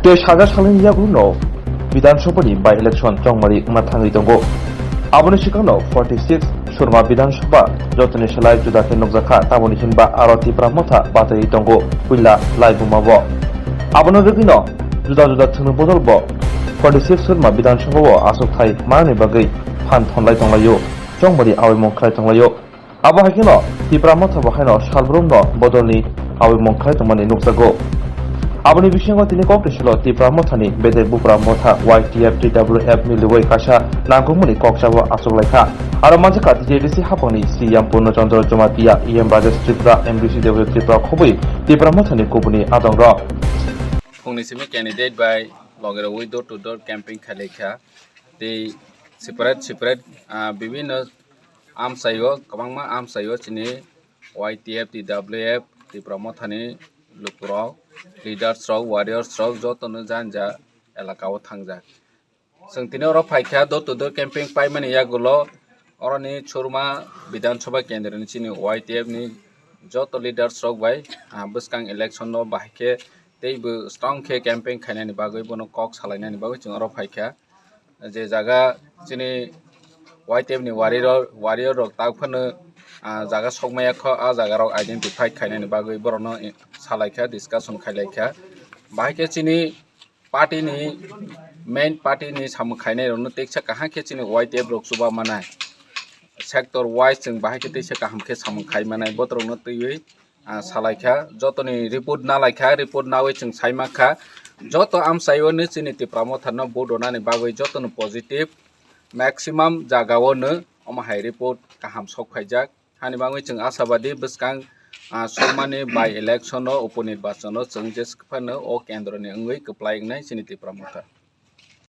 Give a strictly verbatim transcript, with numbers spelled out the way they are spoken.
Tei sajak salni yagulo Bidhan Sabha ni by election chongmari wngna thangwi tongo. Aboni swkangno forty six Surma Bidhan Sabha jotoni slai juda khe nukjakha, tamoni hinba aro Tipra Motha batwi tongo puila laibuma bo. Abono rwgwino juda juda thwngni bodol bo forty six Surma Bidhan Sabha o achukthai manani bagwi phan thonlai tonglaio, chongmari awi mung khlai tonglaio. Abo hai kheno Tipra Motha bo haino salbrumno bodolni awi mung khlai tongmani nukjago. Aboni bisingo tini kok tisilo Tipra Mothani bedek bupra motha Y T F T W F miliwi kaisa nangkukmani kok chabo achuklaikha. Aro manjakha T T A D C hapangni C E M Purno Chandra Jamatia, E M Rajesh Tripura, M D C W Tripura khobwi Tipra Mothani kubuni adongrok. Phungni simi candidate bai logerogwi door to door camping khailaikha. Tei separate separate, ah, bibinno amchaio, kwbangma amchaio chini Y T F, T W F, Tipra Mothani lukurok, leaders rok, warriors rok jotono janja elaka o thangjak. Chwng tini oro phaikha door to door camping paimani yagulo oroni Surma Bidhan Sabha kendroni chini Y T F ni joto leaders rok bai, ah, bwskang election no bahai khe teibo strong khe camping khainani bagwi bono kok salainani bagwi chwng oro phaikha. Je jaga chini Y T F ni warrior, warrior rok tak phano, ah, jaga sokmaya kho, ah, jaga rok identify khainani bagwi borokno i-, salaikha, discussion khailaikha. Bahai khe chini party ni, main party ni samung khainai rokno teksa kaham khe chini Y T F rok chuba manai. Sector wise chwng bahai khe teksa kaham khe samung khai manai, botrokno twiwi ah, salaikha, jotoni report nalaikha, report nawi chwng saimankha, joto amchaio no chini Tipra Motha no vote rwnani bagwi jotono positive, maximum jagao no omo hai report kaham sok phaijak. Hani bagwi chwng ashabadi bwskang, ah, Surmani by election o, upo nirbachon o chwng jeswk phano o kendroni wngwi kwplai wngnai chini Tipra Motha.